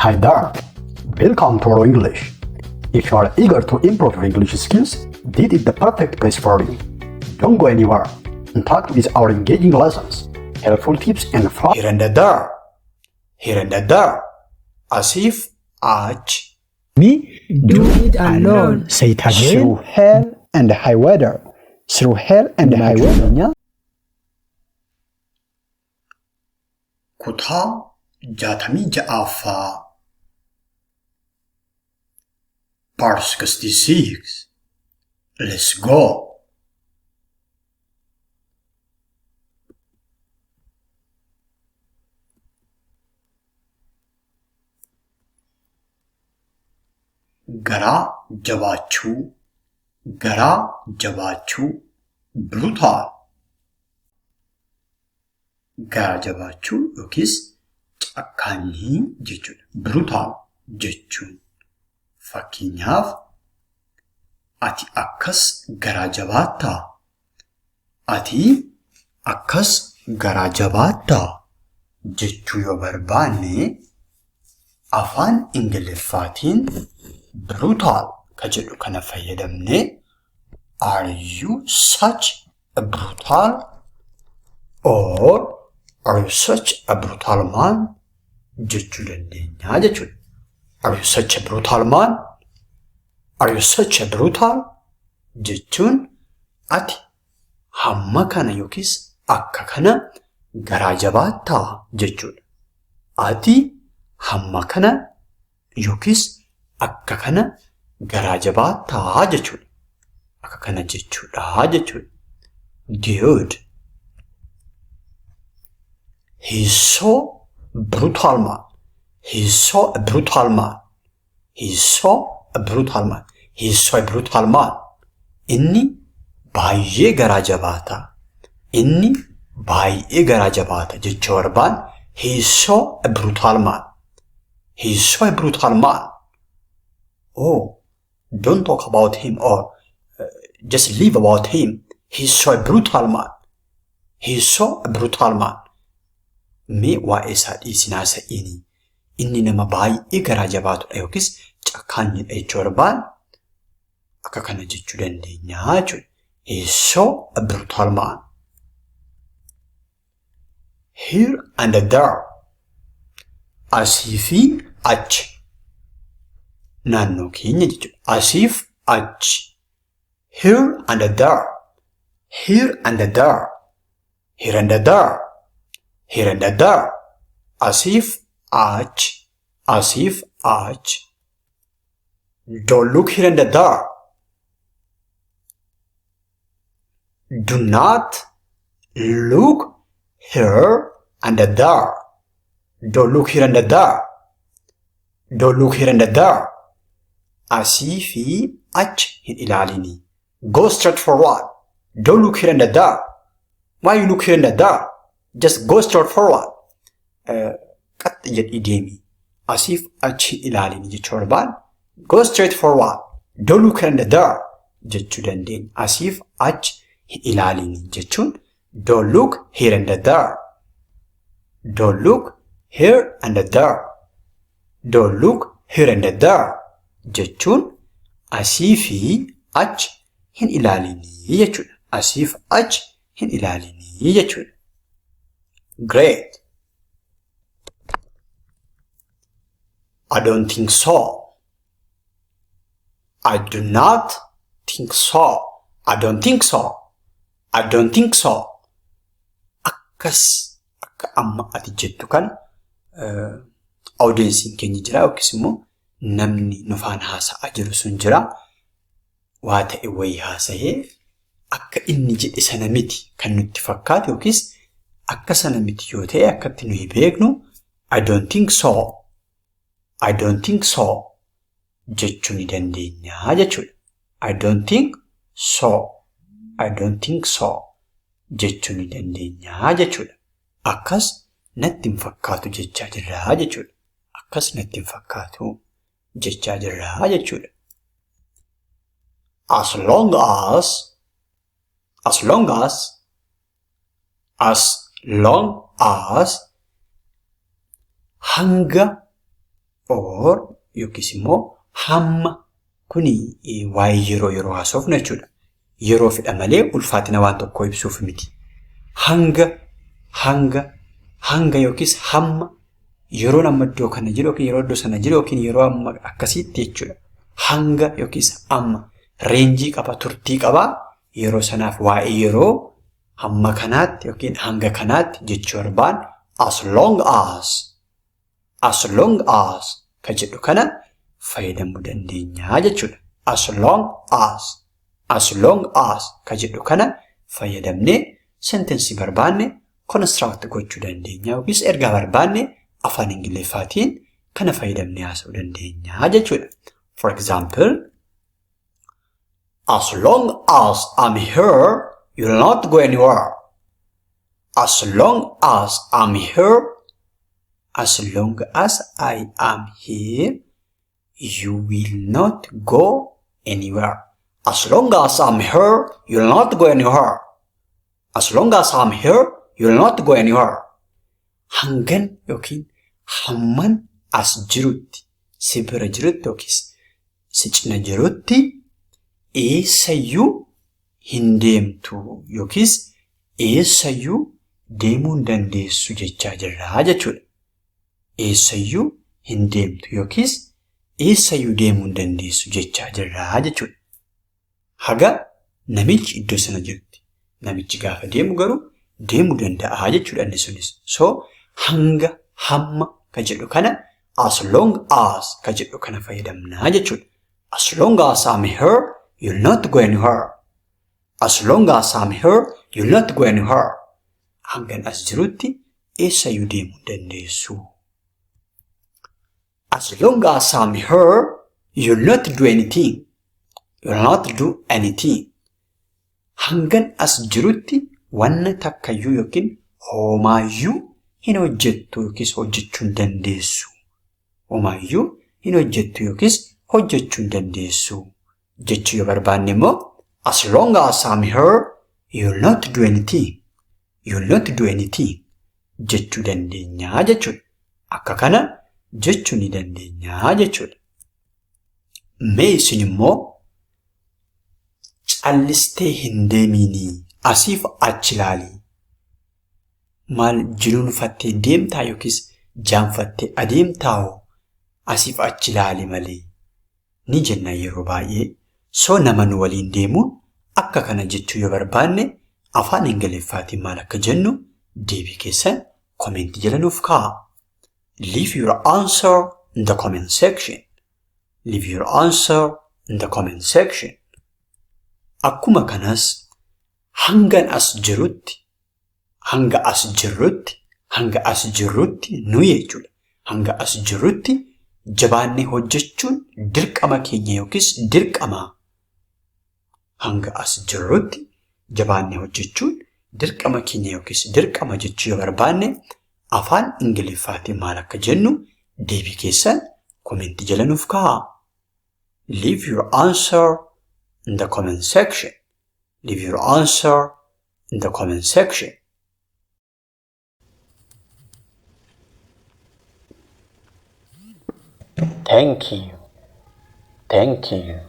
Hi there! Welcome to Oro English. If you are eager to improve your English skills, this is the perfect place for you. Don't go anywhere. Interact with our engaging lessons, helpful tips, and fun. Here and there. Here and there. Asiif achi. Me Do it alone. Say it again. Through hell and high water. Through hell and high water. Kutaa 66ffaa. Part 66. Let's go. Garaa jabaachuu, garaa jabaachuu, brutal. Garaa jabaachuu yookiis cakkaanyii jechuudha. Brutal jechuun fakkeenyaaf ati akkas garaa jabaattaa? Ati akkas garaa jabaattaa? Jechuu yoo barbaanne afaan Ingiliffaatiin brutal ka jedhu kana fayyadamnee are you such a brutal or are you such a brutal man jechuu dandeenya jechuudha. Are you such a brutal man? Are you such a brutal? Jechuun ati hamma kana yookiis akka kana garaa jabaattaa jechuudha. Ati hamma kana yookiis akka kana garaa jabaattaa jechuudha. Akka kana jechuudha jechuudha. Dude, he's so brutal man. He's so a brutal man. He's so a brutal man. He's so a brutal man. Inni baay'ee garaa jabaata. Inni baay'ee garaa jabaata jechuu barbaan he's so a brutal man. He's so a brutal man. Oh, don't talk about him or just leave about him. He's so a brutal man. He's so a brutal man. Mee waa'ee isaa dhiisinaa sa'inii. Inni nama baay'ee garaa jabaatudha yookiis cakkaanyidha jechuu barbaan akka kana jechuu dandeenya jechuudha. He's so a brutal man. Here and there. Asii fi achi. Naannoo keenya jechuudha. Asiif achi. Here and there. Here and there. Here and there. Here and there. Asiif achi. Asiif achi. Don't look here and there. Do not look here and there. Don't look here and there. Don't look here and there. Asii fi achi hin ilaalini. Go straight forward. Don't look here and there. Why you look here and there? Just go straight forward. Qaxxi jedhii deemi. Asiif achi hin ilaalini jechuu barbaan go straight forward. Don't look here and there jechuu dandeenya. Asiif achi hin ilaalini jechuun don't look here and there. Don't look here and there. Don't look here and there jechuun asii fi achi hin ilaalinii jechuudha. Asiif achi hin ilaalinii jechuudha. Great. I don't think so. I do not think so. I don't think so. I don't think so. Akkas akka amma ati jettu kana audiensiin keenya jira yookiis immoo namni nu faana haasa'aa jiru sun jira. Waa ta'e wayii haasa'ee akka inni jedhe sana miti kan nutti fakkaatu yookiis akka sana miti yoo ta'e akkatti nuyi beeknu I don't think so. I don't think so jechuu ni dandeenya jechuudha. I don't think so. I don't think so jechuu ni dandeenya jechuudha. Akkas natti hin fakkaatu jechaa jirraa jechuudha. Akkas natti hin fakkaatu jechaa jirraa jechuudha. As long as, as long as, as long as hanga Or yookiis immoo hamma kuni waa'ee yeroo yeroo haasofnu jechuudha. Yeroo fedha malee ulfaatina waan tokkoo ibsuuf miti. Hanga hanga hanga yookiis hamma yeroon amma iddoo kana jiru yookiin yeroo iddoo sana jiru yookiin yeroo amma akkasiitti jechuudha. Hanga yookiis amma range qaba, turtii qaba. Yeroo sanaaf waa'ee yeroo hamma kanaatti yookiin hanga kanaatti jechuu barbaan as long as, as long as ka jedhu kana fayyadamuu dandeenya jechuudha. As long as, as long as ka jedhu kana fayyadamnee sentence barbaanne construct gochuu dandeenya yookiis ergaa barbaanne afaan Ingiliffaatiin kana fayyadamnee haasa'uu dandeenya jechuudha. For example, as long as I'm here, you'll not go anywhere. As long as I'm here, as long as I am here, you will not go anywhere. As long as I'm here, you'll not go anywhere. As long as I'm here, you'll not go anywhere. Hangan yookiin hamman as jirutti, si bira jirutti yookiis si cina jirutti eessayyuu hin deemtu yookiis eessayyuu deemuu hin dandeessu jechaa jirra jechuudha. Eessayyuu hin deemtu yookiis eessayyuu deemuu hin dandeessu jechaa jirra jechuudha. Haga namichi iddoo sana jirutti. Namichi gaafa deemu garuu deemuu danda'a jechuudha inni sunis. So hanga, hamma ka jedhu kana as long as ka jedhu kana fayyadamnaa jechuudha. As long as I'm here, you'll not go anywhere. As long as I'm here, you'll not go anywhere. Hangan as jirutti eessayyuu deemuu hin dandeessu. As long as I'm here, you'll not do anything. You'll not do anything. Hangan as jirutti wanna takkayyuu yookiin homaayyuu hin hojjettu yookiis hojjechuu hin dandeessu. Homaayyuu hin hojjettu yookiis hojjechuu hin dandeessu. Jechuu yoo barbaanne immoo as long as I'm here, you'll not do anything. You'll not do anything jechuu dandeenya jechuudha. Akka kana jechuu ni dandeenya jechuudha. Mee isin immoo callistee hin deeminii asiif achi ilaali. Maal jinuunfattee deemtaa yookiis jaanfattee adeemtaa asiif achi ilaali malee ni jenna yeroo baay'ee. So nama nu waliin deemuun akka kana jechuu yoo barbaanne afaan Ingiliffaatiin maal akka jennu deebii keessan comment jala nuuf kaa'a. Leave your answer in the comment section. Leave your answer in the comment section. Akkuma kanas hangan as jirutti, hanga as jirrutti, hanga as jirrutti nu jechuudha. Hanga as jirrutti jabaannee hojjechuun dirqama keenya yookiis dirqama. Hanga as jirrutti jabaannee hojjechuun dirqama keenya yookiis dirqama jechuu yoo barbaanne afaan Ingiliffaatiin maal akka jennu deebii keessan comment jala nuuf kaa'a. Leave your answer in the comment section. Leave your answer in the comment section. Thank you. Thank you.